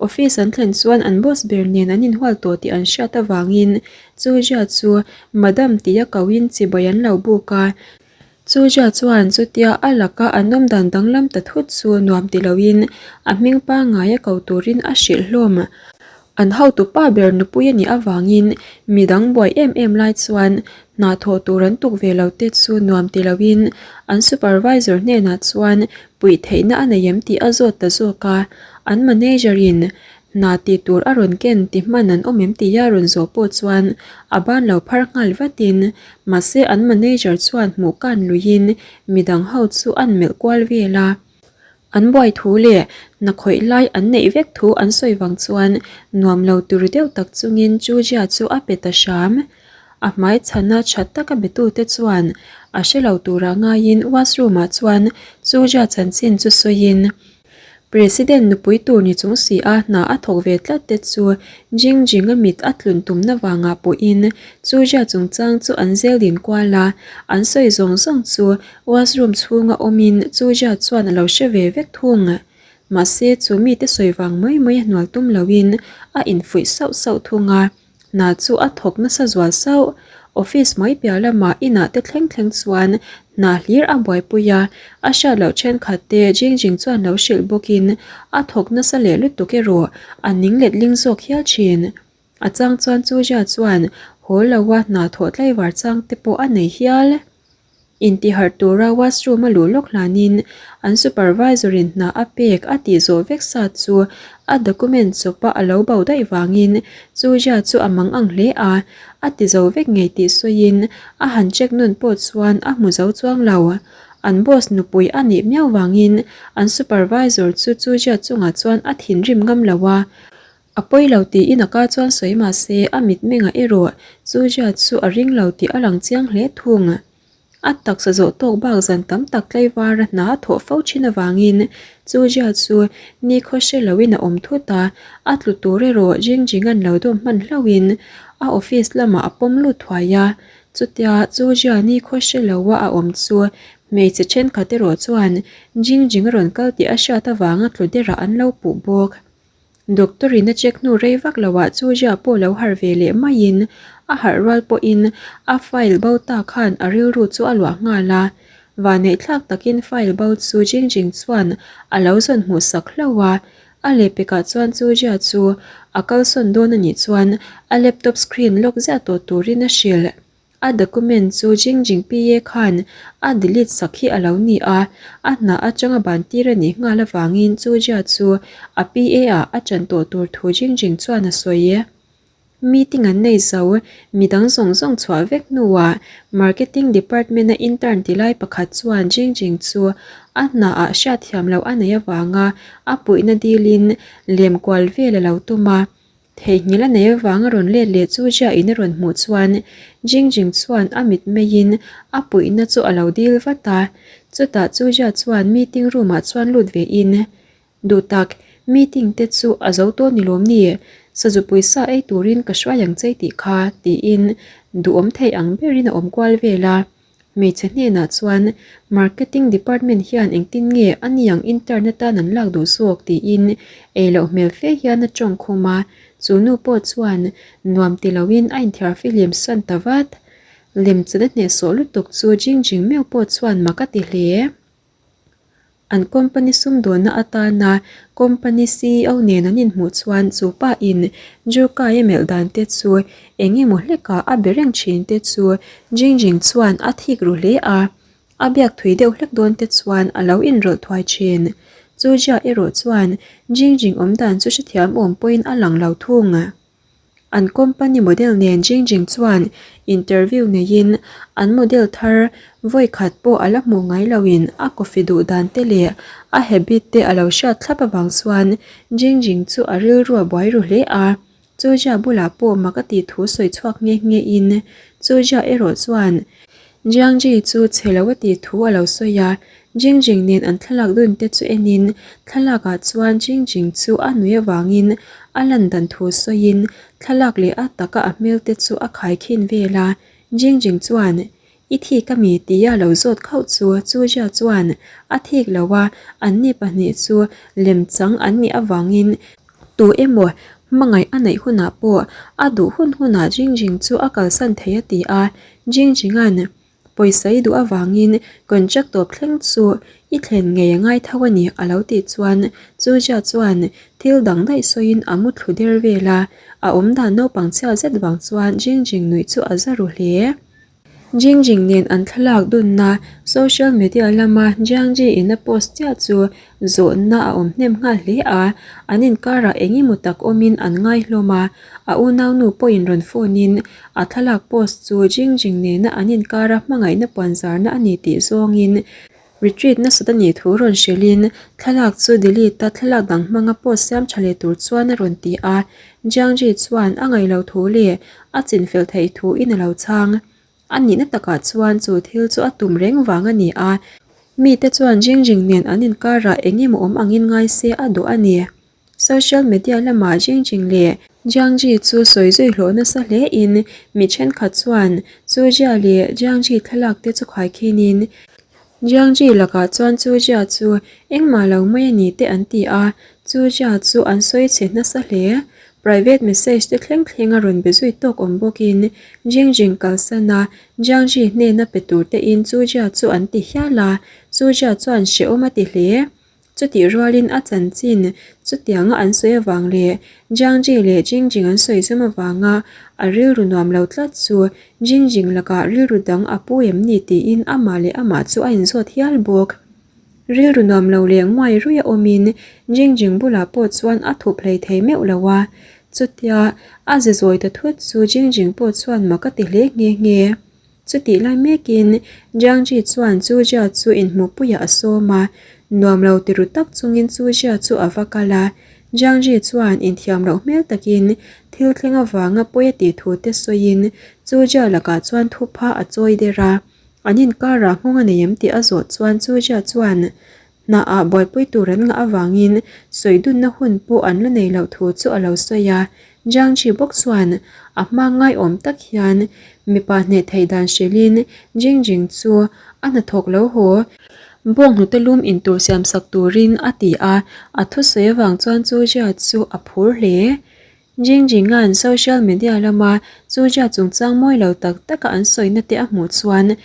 Office an thlen chuan an boss ber nen an inhual tawh tih an hriat avangin Chuzia chu Madam tia kohin chibai an lo buk a. Chuzia chuan chutia a laka an awmdan danglam ta thut chu nuam ti loin a hming pangngai a ko turin a hrilh hlawm. An hotu pa ber nupui a nih avangin midang buai em em lai chuan hna thawh tur an tuk ve lo te chu nuam ti loin an supervisor hnenah chuan puih theihna a nei em tih a zawt ta zawk a. An manager in hna tih tur a rawn ken ti hman an awm em tih a rawn zawh pawh chuan a ban lo phar nghal vatin mahse an manager chuan hmuh kan luiin midang ho chu an melh kual vel a. An buai thu leh hna khawih lai an neih vek thu an sawi vang chuan nuam lo tur deuh tak chungin Chujia chu a pe ta hram. A hmai chhana tha taka betute chuan a hre lo tura ngaiin washroom ah chuan Chujia chanchin chu sawiin President nupui tur ni chung si a hna a thawk ve tlat te chu Jing Jing a mit a tlun tumna vangah pawhin Chujia chungchang chu an zel din kual a, an sawi zawng zawng chu Washroom chhunga awmin Chuzia chuan a lo hre ve vek thung. Mahse, chu mite sawi vang mai mai a hnual tum loin a infuih sauh sauh thung a, hna chu a thawk nasa zual sauh. Office mai piah lamah inah te thleng thleng chuan hna hlir a buaipui a, a hriat loh thenkhat te Jing Jing chuan lo hrilh bawkin a thawk nasa leh lutuk erawh a ning letling zawk hial thin. A chang chuan Chuzia chuan haw loa hna thawh tlaivar chang te pawh a nei hial. Intiharh tura washroom a luh lawk hlanin an supervisor in hna a pek a tih zawh vek sa chu a document chawpa a lo bo daih vangin Chuzia chu a mang ang hle a, a ti zo vek ngei tih sawiin a han check nawn pawh chuan a hmu zo chuang lo. An boss nupui a nih miau vangin an supervisor chu Chuzia chungah chuan a thinrim ngam lo a, A pawi lo tiin a ka chuan sawi mah se a mitmengah erawh Zuzia chu a ring lo tih a lang chiang hle thung. A taksa zawh tawk bak zan tam tak tlaivara hna a thawh fo thin avangin Zuzia chu nikhaw hre loin a awm thut a, a tlu tur erawh Jingjinga'n lo dawm hman hlauhin a office lamah a pawm lut thuai a. Chutia Zuzia nikhaw hre loa a awm chu hmeichhe thenkhat erawh chuan Jingjing a rawn kal tih a hriat avanga tlu derah an lo puh bawk. Doctor in a check hnu rei vak lo ah Chuzia pawh lo harh ve leh maiin a harh rual pawhin a file bo ta khan a rilru chu a luah nghal a. Vaneihthlak takin file bo chu Jing Jing chuan a lo zawn hmuh sak hlauh a. A lehpekah chuan Chuzia chu a kalsawn dawn a nih chuan a laptop screen lock ziah tawh turin a hrilh. A document chu Jing Jing PA khan a delete sak hi a lo ni a, a hna atanga ban tir a nih nghal avangin chu Jia chu a PA ah a ṭan tawh tur thu Jing Jing chuan a sawi. Meeting an nei zo, midang zawng zawng chhuah vek hnuah Marketing Department a intern ti lai pakhat chuan Jing Jing chu a hna ah hriatthiam loh a neih avanga a puihna dilin lem kual vel a lo tum a. Theihnghilh a nei avang a rawn let leh chu Jia in a rawn hmuh chuan Jing Jing chuan a mit meiin a puihna chu a lo dil vat a. Chutah chu Jia chuan meeting room ah chuan lut ve in, Duh tak, meeting te chu a zo tawh ni lawm ni? Sazu pawisa ei turin ka hruai ang che tih kha, tiin duhawm thei ang berin a awm kual vel a. Hmeichhe hnenah chuan Marketing department hian engtin nge a niang intern atan an lak duh zawk tiin ei loh hmel fe hian a tawng khum a, chu nu pawh chuan nuam ti loin a inthiar fihlim san ta vat. Lemchan a hnehsawh lutuk chu Jing Jing meuh pawh chuan mak a ti hle. An company sumdawnna atana company ceo nen an inhmuh chuan chu pa in Jurkai a melh dan te chu eng emaw hlekah a be reng thin te chu Jing Jing chuan a thik ru hle a, a biak thui deuh hlek dawn te chuan a lo inrawlh thuai thin. Chu Jia erawh chuan Jing Jing awmdan chu hrethiam awm pawhin a lang lo thung. An company model nen Jing Jing chuan interview neiin an model thar vawi khat pawh a la hmuh ngai loin a coffee duh dan te leh a habit te a lo hriat thlap avang chuan Jing Jing chu a rilru a buai ru hle a. Chuzia bulah pawh mak a tih thu sawi chhuak nghe nghe in Chuzia erawh chuan Jiang Ji chu chhe lo a tih thu a lo sawi a, Jing Jing nen an thlalak dun te chu enin thlalak ah chuan Jing Jing chu a nui avangin a lan dan thu sawiin thlalak leh a taka a hmel te chu a khai khin vel a, Jing Jing chuan I thik a mi? tia lo zawt khauh chu Chuzia chuan a thik lo a, anni pahnih chu lemchang an nih avangin. Tu emaw hmangaih a neih hunah pawh a duh hun hunah Jingjing chu a kalsan thei a ti a, Jingjinga'n pawisa i duh avangin contract tawp thleng chu i thlen ngei a ngai tho a ni a lo tih chuan Chuzia chuan thil dang daih sawiin a mu thlu der vel a, a awmdan naupang chhia zet vang chuan Jingjing nuih chu a za ru hle. Jingjing nen an thlalak dunna social media lama Jiangji in a post chiah chu zawhna a awm hnem nghal hle a, an inkarah eng emaw tak awmin an ngai hlawm a, a unaunu pawhin rawn phone in a thlalak post chu Jingjing nena an inkara hmangaihna puanzarna a ni tih zawngin retreat nasat a nih thu rawn hrilhin thlalak chu delete a thlalak dang hmanga post siam tha leh tur chuan a rawn ti a, Jiangji chuan a ngaih loh thu leh a chinfel theih thu in a lo chhang. A nihna takah chuan chu thil chu a tum reng vang a ni a, mite chuan Jingjing nen an inkarah eng emaw awm angin ngai se a duh a ni. Social media lamah Jingjing leh Jiangji chu sawi zui hlawh nasa hle in mi thenkhat chuan Chujia leh Jiangji thlalak te chu khaikhin in Jiangji lakah chuan Chujia chu engmah lo mai a ni te an ti a, Chujia chu an sawi chhe nasa hle. Private message te thleng thleng a rawn be zui tawk awm bawk in Jingjing kalsan a Jiangji hnena pe tur te in Chujia chu an ti hial a, Chujia chuan hrehawm a ti hle. Chutih rualin a chanchin chutianga an sawi avang leh Jiangji leh Jingjing an sawi zawm avanga a rilru nuam lo tlat chu Jingjing lakah rilru dang a pu em ni tiin amah leh amah chu a inzawt hial bawk. Rilru nuam lo leh nguai ruia awmin Jingjing bulah pawh chuan a thup hlei thei meuh lo a, chutia a ze zawi ta thut chu Jingjing pawh chuan mak a ti hle nghe nghe. Chutih lai mekin Jiangji chuan Chu Jia chu inhmuhpuiah a sawm a, nuam lo ti ru tak chungin Chu Jia chu a va kal a. Jiangji chuan inthiam loh hmel takin thil thleng avanga pawi a tih thu te sawiin Chu Jia lakah chuan thupha a chawi der a. An inkarah nghawng a nei em tih a zawh chuan Chu Jia chuan Hnaah buaipui tur an ngah avangin sawi dunna hun pawh an la nei loh thu chu a lo sawi a. Jiangji bawk chuan a hma ngaiawm tak hian mipa hneh theih dan hrilhin Jingjing chu a hnathawk lo haw. Bawnghnute lum intur siamsak turin a ti a, a thusawi avang chuan Chu Jia chu a phur hle. Jingjinga'n social media lama Chujia chungchang mawi lo tak taka an sawina te a hmuh chuan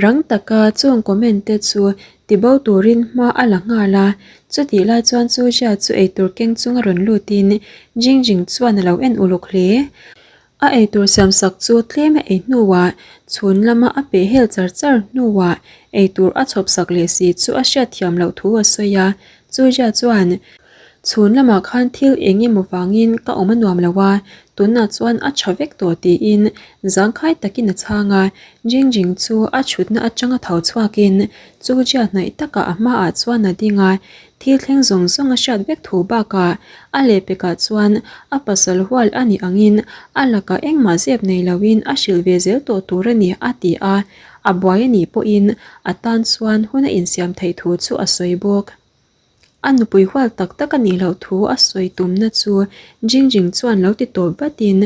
rang taka chung comment te chu tibo turin hma a la nghal a. Chutih lai chuan Chujia chu eitur keng chunga rawn lutin Jingjing chuan a lo en uluk hle. A eitur siamsak chu tlem a ei hnuah chhun lama a peh hel char char hnuah eitur a chhawpsak leh si chu a hriatthiam loh thu a sawi a. Chujia chuan Chhun lamah khan thil eng emaw vangin ka awm a nuam lo a, tunah chuan a tha vek tawh tiin zangkhai takin a chhang a, Jingjing chu a thutna atanga tho chhuakin Chujia hnaih takah a hmaah chuan a ding a, thil thleng zawng zawng a hriat vek thu bakah a lehpekah chuan a pasal hual a nih angin a lakah engmah zep nei loin a hrilh ve zel tawh tur a ni a ti a, a buai a nih pawhin a tan chuan hun a insiam theih thu chu a sawi bawk. A nupui hual tak tak a nih loh thu a sawi tumna chu Jingjing chuan lo ti tawp vatin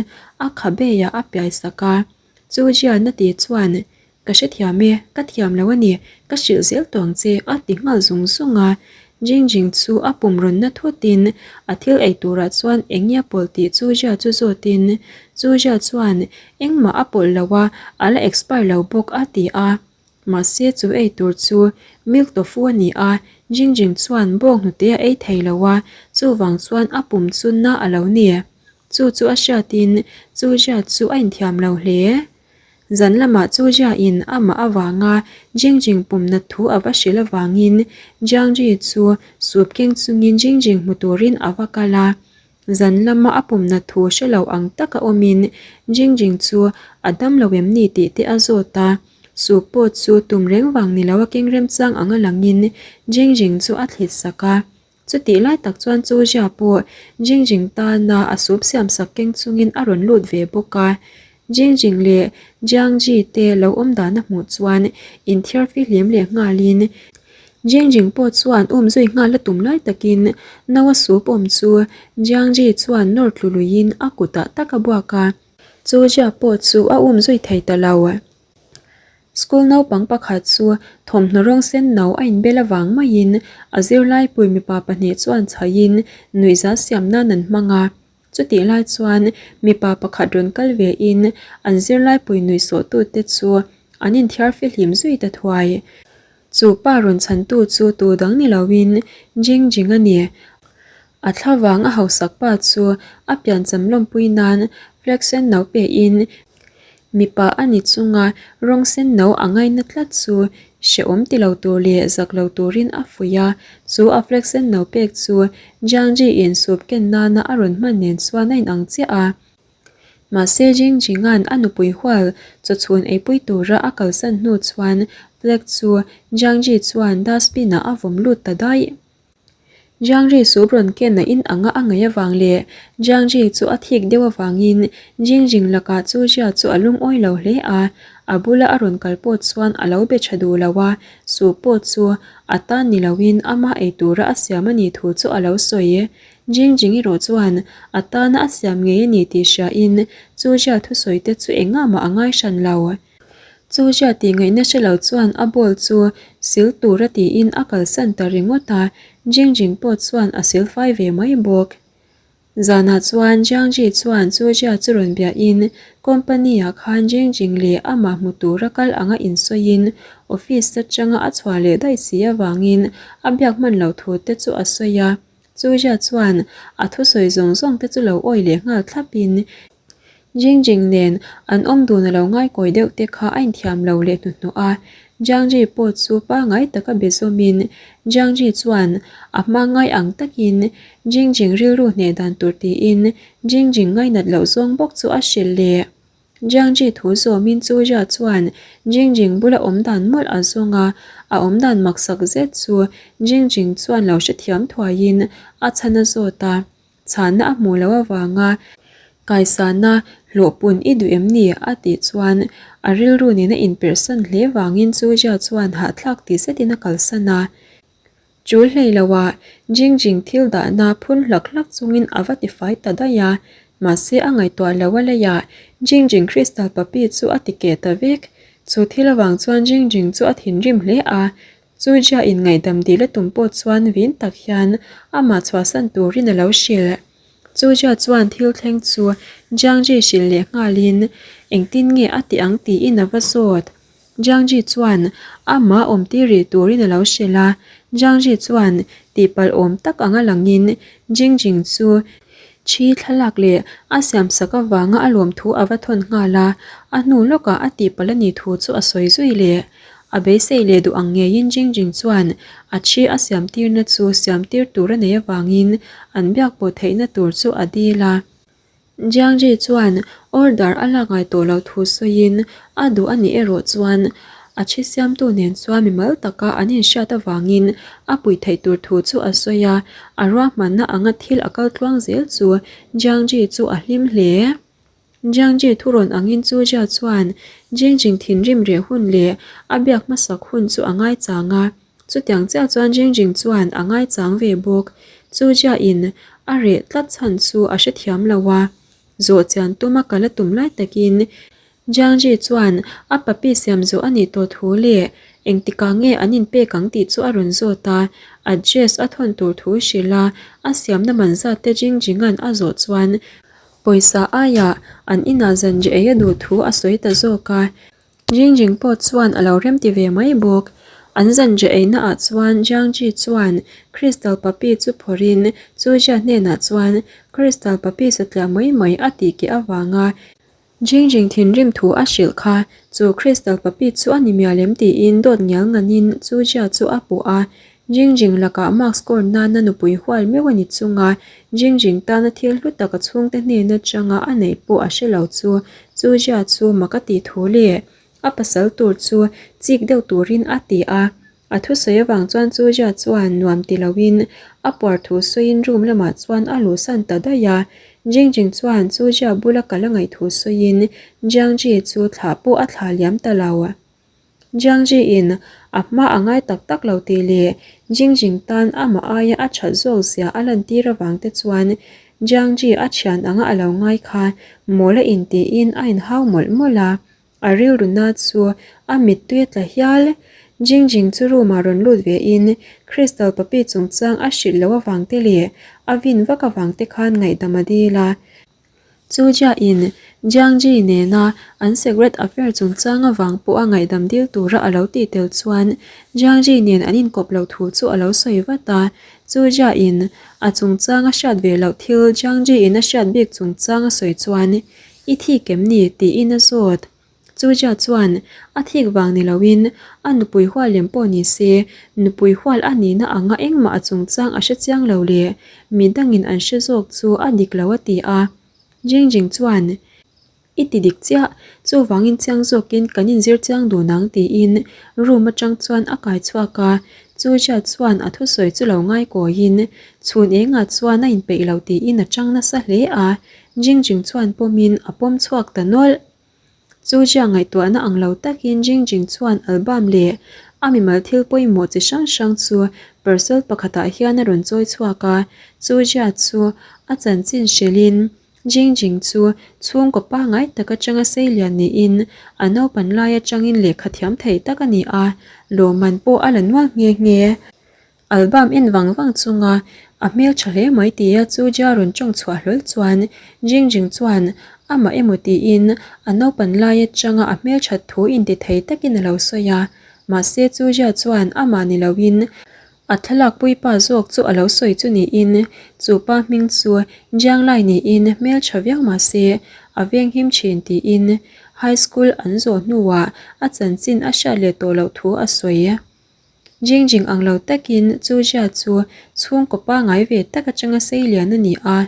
a khabeiah a piai sak a. Chu Jian a ti chuan, Ka hrethiam e, ka thiam lo a ni, ka hrilh zel tawh ang che a ti nghal zung zung a. Jingjing chu a pum rawn na thutin a thil ei turah chuan eng nge a pawlh tih Chu Jia chu zawtin Chu Jia chuan engmah a pawlh lo a, a la expire lo bawk a ti a. Mahse chu ei tur chu milk tofu a ni a, Jingjing chuan bawng hnute a ei thei lo a, chuvang chuan a pum chu na a lo ni. Chu chu a hriatin Chu Jia chu a inthiam lo hle. Zan lamah Chu Jia in amah avanga Jingjing pum nat thu a va hrilh avangin Jiangji chu sup keng chungin Jingjing hmu turin a va kal a. Zan lama a pum nat thu hre lo ang taka awmin Jingjing chu a dam lo em ni tih te a zawt a, Su pawh chu tum reng vang ni lo a keng remchang anga langin Jingjing chu a thlit sak a. Chutih lai tak chuan Chu Jia pawh Jingjing tana a sup siam sak keng chungin a rawn lut ve bawk a. Jingjing leh Jiangji te lo awm dan a hmuh chuan inthiar fihlim leh nghalin Jingjing pawh chuan um zui nghal a tum lai takin Noa sup awm chu Jiangji chuan nawr tlu luiin a kutah tak a buak a, Chu Jia pawh chu a um zui thei ta lo. School naupang pakhat chu thawmhnaw rawng sen no a inbel avang maiin a zirlaipui mipa pahnih chuan chhaiin nuihza siam nan an hmang a. Chutih lai chuan mipa pakhat rawn kal vein an zirlaipui nuihsawhtute chu an inthiar fihlim zui ta thuai. Chu pa rawn chhantu chu tu dang ni loin Jing Jing a ni. A thlavang a hausak pa chu a piancham lawmpui nan flag sen no pein mipa a ni chunga rawng sen no a ngaina tlat chu hrehawm ti lo tur leh zak lo turin a fuih a. Chu a flag sen no pek chu Jiang Ji in sup ken nana a rawn hman nen chuan a inang chiah a. Mahse Jing Jinga'n a nupui hual chawchhun eipui tura a kalsan hnu chuan flag chu Jiang Ji chuan dustbin ah a vawm lut ta daih. Jiang Ji sup rawn ken a in anga a ngaih avang leh Jiang Ji chu a thik deuh avangin Jing Jing lakah chu Jia chu a lungawi lo hle a, a bula a rawn kal pawh chuan a lo be tha duh lo a, sup pawh chu a tan ni loin ama ei tura a siam a nih thu chu a lo sawi. Jing Jing erawh chuan a tana a siam ngei a ni tih hriain chu Jia thusawi te chu engah mah a ngai hran lo. Chu Jia tih ngaihna hre lo chuan a ball chu sil tura tiin a kalsan ta ringawt a, Jing Jing pawh chuan a sil fai ve mai bawk. Zanah chuan Jiang Ji chuan chu Jia chu rawn biahin company ah khan Jing Jing leh amah hmu tura kal anga insawiin office atanga a chhuah leh daih si avangin a biak hman loh thu te chu a sawi a. Chuzia chuan a thusawi zawng zawng te chu lo awi leh nghal thlap in Jing Jing nen an awm dun a lo ngaikawi deuh te kha a inthiam lo leh hnuhnawh a. Jiang Ji pawh chu pangai taka be zawm in Jiang Ji chuan a hma ngai ang tak in Jing Jing rilru hneh dan tur tiin Jing Jing ngainat loh zawng bawk chu a hrilh leh. Jiangji thu zawmin Chuzia chuan Jingjing bula awm dan mawlh a zawng a, a awm dan maksak zet chu Jingjing chuan lo hrethiam thuaiin a chhan a zawt a, chhanna a hmuh loh avanga kaisana hlawhpun i duh em ni? a tih chuan a rilru nena inperhsan hle vangin Chuzia chuan hahthlak ti zetin a kalsan a. Chul hlei lo ah Jing Jing thil dahna phun hlak hlak chungin a va tifai ta daih a, mahse a ngaihtuah lo a leiah Jing Jing Crystal Puppy chu a ti keh ta vek. Chu thil avang chuan Jing Jing chu a thinrim hle a, chu Jia in ngaihdam dil a tum pawh chuan vin tak hian amah chhuahsan turin a lo hrilh. Chu Jia chuan thil thleng chu Jiang Ji hrilh leh nghalin engtin nge a ti ang tiin a va zawt. Jiangji chuan amah awm tir rih turin a lo hrilh a, Jiangji chuan tihpalh awm tak anga langin Jingjing chu thi thlalak leh a siamsak avanga a lawm thu a va thawn nghal a, a hnu lawkah a tihpalh a nih thu chu a sawi zui leh. A beisei leh duh ang ngeiin Jingjing chuan a thi a siamtirna chu siamtir tur a neih avangin an biak pawh theihna tur chu a dil a. Jiangji chuan order a lak ngai tawh loh thu sawiin a duh a nih erawh chuan a thi siamtu nen chuan mimal taka an inhriat avangin a puih theih tur thu chu a sawi a, a ruahmanna anga thil a kal tluang zel chu Jiangji chu a hlim hle. Jiangji thurawn angin chu Jia chuan Jingjing thinrim reh hun leh a biak hmasak hun chu a ngaichang a. Chutiang chiah chuan Jingjing chuan a ngaichang ve bawk. Chu Jia-in a reh tlat chhan chu a hrethiam lo a. Zawh chian tuma kal a tum lai takin Jiangji chuan a papi siam zawh a nih tawh thu leh engtikah nge an inpek ang tih chu a rawn zawt a. Address a thawn tur thu hrilh a, a siamna man zat te Jingjinga'n a zawh chuan pawisa aiah an inah zanri ei a duh thu a sawi ta zawk a. Jing Jing pawh chuan a lo remti ve mai bawk. An zanriah eina ah chuan Jiang Ji chuan Crystal Puppy chu phawrhin Chu Jia hnenah chuan Crystal Puppy satliah mai mai a tih keh avanga Jing Jing thinrim thu a hrilh kha chu Crystal Puppy chu a ni mial em tiin dawt ngial nganin Chu Jia chu a puh a. Jing Jing lakah mark score nana nupui hual meuh a ni chunga Jing Jing tana thil hlu tak a chhungte hnen atanga a neih pawh a hre lo chu Chu Jia chu mak a tih thu leh a pasal tur chu chik deuh turin a ti a. A thusawi avang chuan Chu Jia chuan nuam ti loin a puar thu sawiin room lamah chuan a luhsan ta daih a. Jing Jing chuan Chu Jia bula kal a ngaih thu sawiin Jiang Ji chu thlah pawh a thlah liam ta lo. Jiangji-in a hma a ngai tak tak lo tih leh Jingjing tan amah aia a that zawk zia a lantir avang te chuan Jiangji a thian anga a lo ngai kha mawl a intiin a inhau mawlh mawlh a. A rilru na chu a mittui a tla hial. Jingjing chu room ah rawn lut ve in Crystal Puppy chungchang a hrilh loh avang te leh a vin vak avang te khan ngaihdam a dil a. Chu Jia in Jiang Ji nena an secret affair chungchang avang pawh a ngaihdam dil tura a lo tih tel chuan Jiang Ji nen an inkawp loh thu chu a lo sawi vat a. Chu Jia in a chungchang a hriat ve loh thil Jiang Ji in a hriat bik chungchang a sawi chuan I thik em ni? tiin a zawt. Chu Jia chuan a thik vang ni loin a nupui hual lem pawh ni se, nupui hual a nihna anga engmah a chungchang a hre chiang lo leh mi dangin an hre zawk chu a dik lo a ti a. Jingjing chuan, I ti dik chiah, chuvangin chiang zawkin kan inzir chiang dun ang tiin room atang chuan a kai chhuak a. Chu Jia chuan a thusawi chu lo ngai kawiin chhun engah chuan a inpeih lo tiin a chang nasa hle a. Jingjing chuan pawmin a pawm chhuak ta nawlh. Chu Jia ngaihtuahna ang lo takin Jingjing chuan album leh a mimal thil pawimawh chi hrang hrang chu parcel pakhatah hian a rawn chawi chhuak a. Chu Jia chu a chanchin hrilhin Jingjing chu chhungkaw pangngai tak atanga seilian niin a naupan lai atangin lehkha thiam thei tak a ni a, lawmman pawh a la nual nghe nghe. Album en vang vang chunga a hmel tha hle mai tia chu Jia rawn tawng chhuah hlawl chuan Jing Jing chuan amah emaw tiin a naupan lai atanga a hmel that thu inti thei takin a lo sawi a. Mahse chu Jia chuan amah ni loin a thlalak puipa zawk chu a lo sawi chu niin chu pa hming chu Jiang Lai niin hmel tha viau mahse a venghim thin tiin high school an zawh hnuah a chanchin a hriat leh tawh loh thu a sawi. Jingjing ang lo takin chu Jia chu chhungkaw pangngai ve tak atanga seilian a ni a.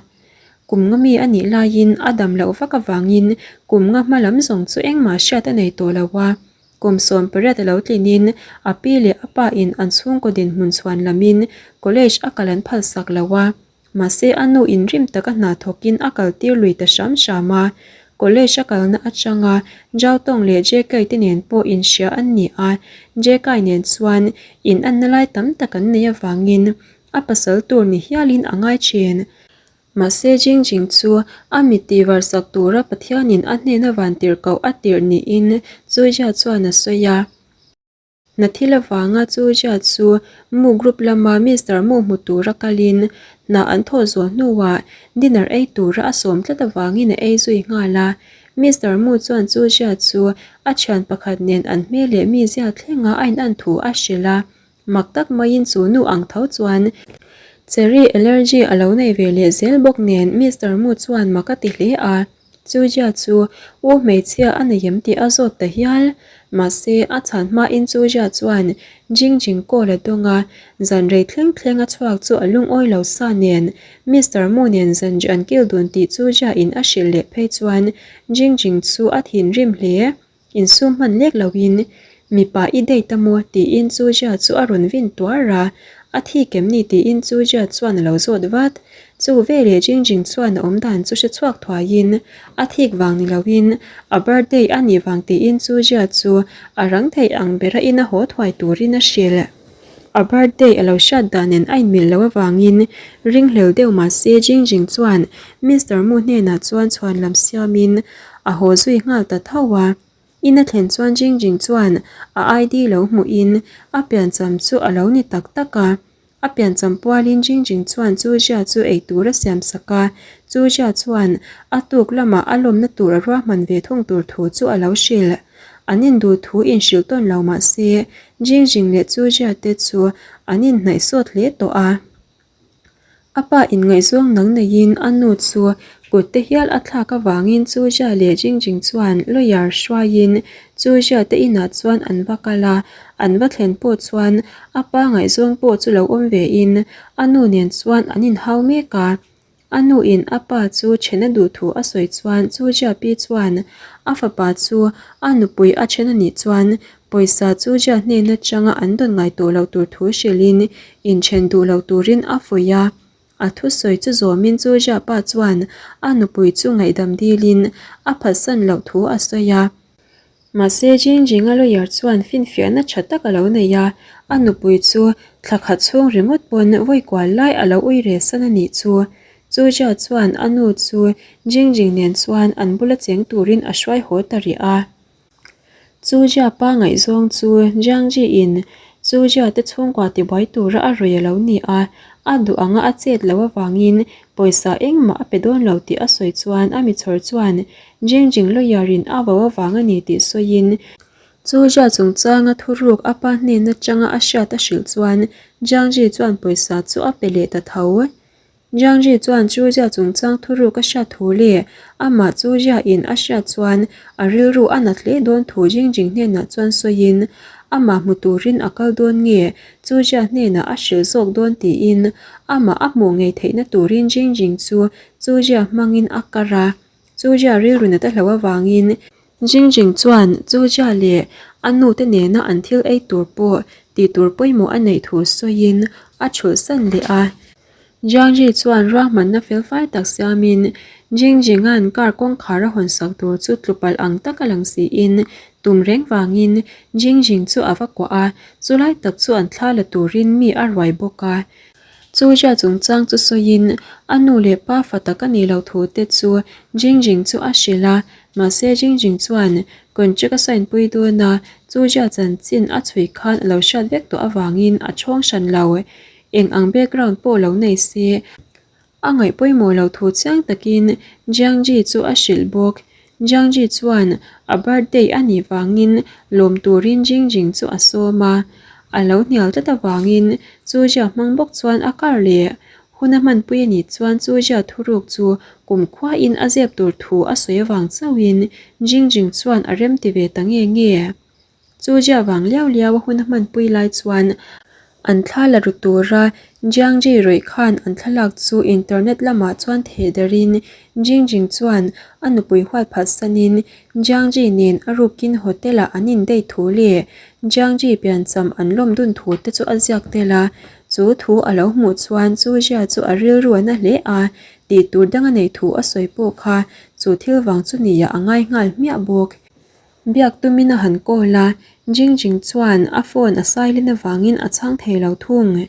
Kum nga mi a nih laiin a dam loh vak avangin kum nga hma lam zawng chu engmah hriat a nei tawh lo a. Kum 18 a lo tlinin a pi leh a pa in an chhungkaw dinhmun chhuan lamin college a kal an phalsak lo a. Mahse a nu inrim taka hna thawkin a kal tir lui ta hram hram a, college a kalna atanga Zhao Tong leh JK te nen pawh inhria an ni a, JK nen chuan in anna lai tam tak an nei avangin a pasal tur ni hialin a ngai thin. Mahse Jing Jing chu a mit tihvar sak tura Pathianin a hnena vantirhkoh a tirh niin Zhuijia chuan a sawi a. Hna thil avanga chu Jia chu Mu Group lama Mister Mu hmu tura kalin hna an thawh zawh hnuah dinner ei tura a sawm tlat avangin a ei zui nghal a. Mister Mu chuan chu Jia chu a thian pakhat nen an hmel leh mizia thlenga a inan thu a hrilh a. Mak tak maiin chu nu ang tho chuan cherry allergy a lo nei ve leh zel bawk nen Mister Mu chuan mak a ti hle a. Chujia chu u hmeichhia a nei em tih a zawt ta hial. Mahse, a chhan hmain Chujia chuan Jing Jing call a dawng a, zan rei thleng thleng a chhuak chu a lungawi lo sa nen Mister Mu nen zan an kil dun tih Chujia in a hrilh leh phei chuan Jing Jing chu a thinrim hle. Insum hman lek loin, Mipa i date a maw? tiin Chujia chu a rawn vin tuar a, A thi kem ni tiin Chujia chuan a lo zawt vat. Chu veleh Jingjing chuan a awm dan chu hre chhuak thuaiin, A thik vang ni loin, a birthday a nih vang tiin Chujia chu a rang thei ang bera ina haw thuai turin a hrilh. A birthday a lo hriat dan nen a inmilh loh avangin ringhlel deuh mah se Jingjing chuan Mister Mu hnenah chuan chhuan lam siamin a haw zui nghal ta tho a. In a thlen chuan Jingjing chuan a ID lo hmuhin a piancham chu a lo ni tak tak a. A piancham pualin Jingjing chuan Chu Jia chu eitur a siam sak a, Chu Jia chuan a tuk lamah a lawmna tur a ruahman ve thung tur thu chu a lo hrilh. An induh thu inhrilh tawn lo mah se, Jingjing leh Chujia te chu an inhnaih sawt hle tawh a. A pa inngaihzawng nang neiin a nu chu kut te hial a thlak avangin Chujia leh Jingjing chuan lawyer hruaiin Chujia te inah chuan an va kal a, an va thlen pawh chuan a pa ngaihzawng pawh chu lo awm vein a nu nen chuan an inhau mek a. A nu in a pa chu then a duh thu a sawi chuan chu Jia pi chuan a fapa chu a nupui a then a nih chuan pawisa chu Jia hnen atanga an dawn ngai tawh loh tur thu hrilhin inthen duh lo turin a fuih a. A thusawi chu zawmin chu Jia pa chuan a nupui chu ngaihdam dilin a phatsan loh thu a sawi a. Mahse, Jingjinga lawyer chuan finfiahna tha tak a lo nei a, a nupui chu thla khat chhung ringawt pawn vawi kual lai a lo ui reh san a nih chu. Chu Jia chuan a nu chu Jingjing nen chuan an bula cheng turin a hruai haw ta rih a. Chu Jia pa ngaihzawng chu Jiang Ji in Chu Jia te chhungkua tibuai tura a rawi a lo ni a, a duh anga a chet loh avangin pawisa engmah a pe dawn lo tih a sawi chuan a michhawr chuan Jing Jing lawyer in a vo avang a ni tih sawiin Chu Jia chungchanga thuruk a pa hnen atanga a hriat a hrilh chuan Jiang Ji chuan pawisa chu a pe leh ta tho. Jiangji chuan chu Jia chungchang thuruk a hriat thu leh amah chu Jia in a hriat chuan a rilru a nat hle dawn thu Jingjing hnenah chuan sawiin amah hmu turin a kal dawn nge chu Jia hnenah a hrilh zawk dawn tiin amah a hmuh ngei theihna turin Jingjing chu chu Jia hmangin a kar a. Chu Jia rilru nat a hloh avangin Jingjing chuan chu Jia leh a nu te nena an thil ei tur pawh tih tur pawimawh a neih thu sawiin a chhulhsan leh a. Jiangji chuan ruahmanna felfai tak siamin Jingjinga'n car kawngkhar a hawn sak tur chu tlu palh ang taka lang siin tum reng vangin Jingjing chu a va kuah a, chulai tak chu an thla la turin mi a ruai bawk a. Chu Jia chungchang chu sawiin a nu leh pa fa tak a nih loh thu te chu Jingjing chu a hrilh a, mahse Jingjing chuan contract a sign pui dawn a, Chu Jia chanchin a chhui khan a lo hriat vek tawh avangin a chhawng hran lo. Eng ang background pawh lo nei se, a ngaih pawimawh lo thu chiang takin Jiangji chu a hrilh bawk. Jiangji chuan a birthday a nih vangin lawm turin Jingjing chu a sawm a. A lo hnial tlat avangin chu Jia hmang bawk chuan a kar leh. Hun a hmanpui a nih chuan chu Jia thuruk chu kumkhuain a zep tur thu a sawi avang chauhin Jingjing chuan a remti ve ta nge nge. Chu Jia vang liau liau a hun a hmanpui lai chuan an thla la ru tura Jiang Ji rawih khan an thlalak chu internet lamah chuan theh darin Jing Jing chuan a nupui huat phatsanin Jiang Ji nen a rukin hotel ah an in date thu leh Jiang Ji piancham an lawm dun thu te chu a ziak tel a. Chu thu a lo hmuh chuan Chu Jia chu a rilru a na hle a, tih tur dang a neih thu a sawi pawh kha chu thil vang chu nia a ngai nghal hmiah bawk. Biak tumin a han call a, Jing Jing chuan a phone a silent avangin a chhang thei lo thung.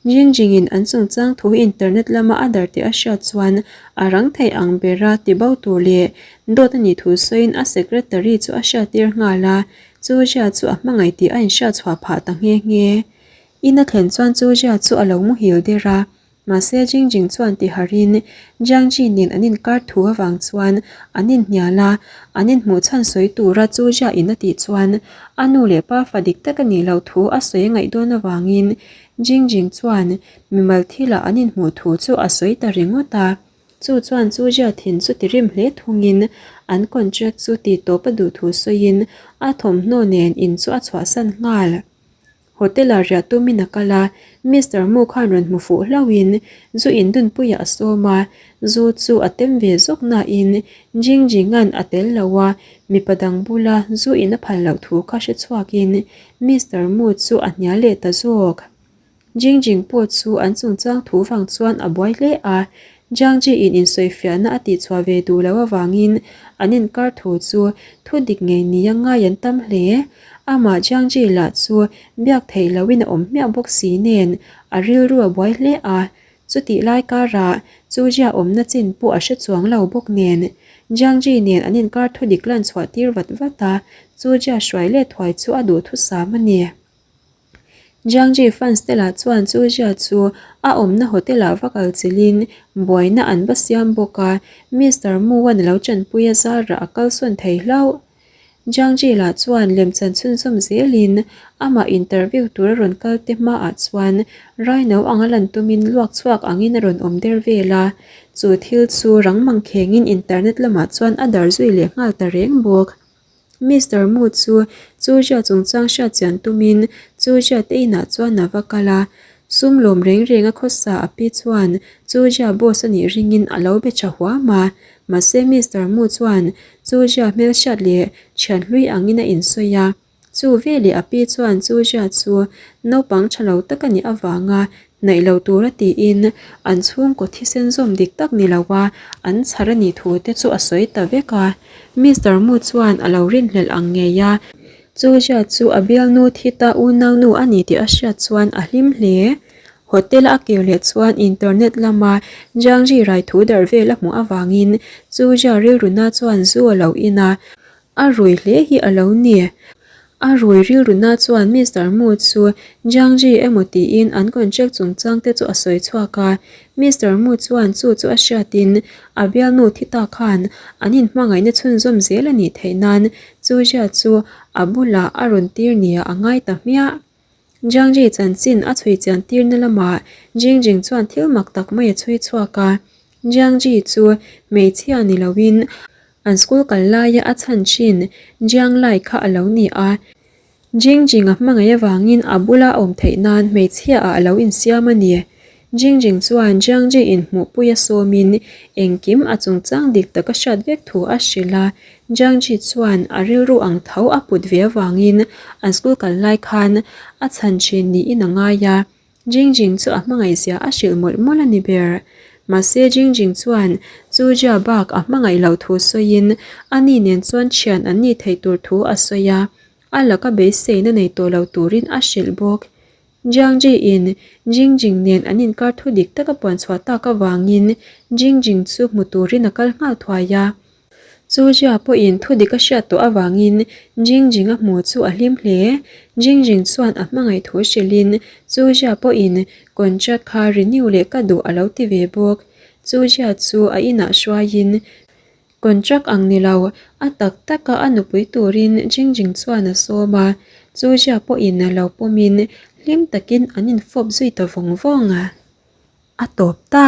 Jing Jingin an chungchang thu internet lama a dar tih a hriat chuan a rang thei ang bera ti bo tur leh dawt a nih thu sawiin a secretary chu a hriattir nghal a, chu Jia chu a hmangaih tih a inhriat chhuah phah ta nghe nghe. In a thlen chuan chu Jia chu a lo muhil der a, Mahse Jing Jing chuan ti harin Jiang Ji nen an inkar thu avang chuan an inhnial a, an inhmuh chhan sawi tura Chu Jia in a tih chuan a nu leh pa fa dik tak a nih loh thu a sawi a ngaih dawn avangin Jing Jing chuan mimal thilah an inhmuh thu chu a sawi ta ringawt a. Chu chuan Chu Jia thin chu ti rim hle thungin an contract chu tih tawp a duh thu sawiin a thawmhnaw nen in chu a chhuahsan nghal. Hotel-ah riah tumin a kal a, Mister Mu khan rawn hmu fuh hlauhin zu indunpuiah a sawm a, zu chu a tem ve zawk nain Jing Jinga'n a tel lo a, mipa dang bula zu in a phal loh thu kha hre chhuakin Mister Mu chu a hnial leh ta zawk. Jing Jing pawh chu an chungchang thu vang chuan a buai hle a, Jiang Ji in insawifiahna a tihchhuah ve duh loh avangin an inkar thu chu thu dik ngei nia ngai an tam hle. Amah Jiang Ji lah chu biak theih lohin a awm hmiah bawk si nen a rilru a buai hle a, chutih lai karah chu Jia awmna chin pawh a hre chuang lo bawk nen Jiang Ji nen an inkar thu dik lan chhuah tir vat vat a, chu Jia hruai let thuai chu a duhthusam a ni. Jiangji fans te lah chuan chu Jia chu a awmna hotel ah va kal chilhin buaina an va siam bawk a, Mister Mu-a'n a lo chanpui a zarah a kalsawn thei hlauh. Jiangji lah chuan lemchan chhunzawm zelin amah interview tur a rawn kal te hmaah chuan raino anga lan tumin luak chhuak angin a rawn awm der vel a, chu thil chu rang mangkhengin internet lamah chuan a dar zui leh nghal ta reng bawk. Mister Mu chu Chuzia chungchang hriat chian tumin Chuzia te inah chuan a va kal a, sum lawm reng reng a khawsa a pi chuan Chuzia boss a nih ringin a lo be tha huam a, mahse Mister Mu chuan Chuzia hmelhriat leh thian hlui angin a insawi a. Chu veleh a pi chuan Chuzia chu naupang tha lo tak a nih avanga hnaih lo tura tiin an chhungkaw thisen zawm dik tak ni lo a an chhar a nih thu te chu a sawi ta vek a. Mister Mu chuan a lo rinhlelh ang ngei a, Chuzia chu a bialnu thi ta unaunu a ni tih a hriat chuan a hlim hle. Hotel a kir leh chuan internet lama Jiangji rai thu darh vel a hmuh avangin Chuzia rilruna chuan zu a lo in a, a rui hle hi a lo ni. A rui rilruna chuan Mister Mu chu Jiang Ji emaw tiin an contract chungchang te chu a sawi chhuak a. Mister Mu chuan chu chu a hriatin a bialnu thi ta khan an inhmangaihna chhunzawm zel a nih theih nan Chu Jia chu a bulah a rawn tir nia a ngai ta hmiah. Jiang Ji chanchin a chhui chian tirna lamah Jing Jing chuan thil mak tak mai a chhui chhuak a. Jiang Ji chu hmeichhia ni loin An school kal laia a chhan thin Jiang Lai kha a lo ni a, Jing Jing a hmangaih avangin a bula a awm theih nan hmeichhia ah a lo insiam a ni. Jing Jing chuan Jiang Ji inhmuhpui a sawmin engkim a chungchang dik tak a hriat vek thu a hrilh a, Jiang Ji chuan a rilru ang tho a put ve avangin an school kal lai khan a chhan thin niin a ngai a. Jing Jing chu a hmangaihzia a hrilh mawlh mawlh a ni ber. Mahse Jing Jing chuan Chu Jia bak a hmangaih loh thu sawiin a ni nen chuan thian an nih theih tur thu a sawi a, a laka beiseina nei tawh lo turin a hrilh bawk. Jiang Ji in Jing Jing nen an inkar thu dik taka puan chhuah tak avangin Jing Jing chu hmu turin a kal nghal thuai a. Chu Jia pawhin thu dik a hriat tawh avangin Jing Jing a hmu chu a hlim hle. Jing Jing chuan a hmangaih thu hrilhin Chu Jia pawhin contract kha renew leh ka duh a lo ti ve bawk. Chu Jia chu a inah hruaiin contract ang ni lo, a tak taka a nupui turin Jing Jing chuan a sawm a. Chu Jia pawhin a lo pawmin hlim takin an infawp zui ta vawng vawng a. A tawp ta.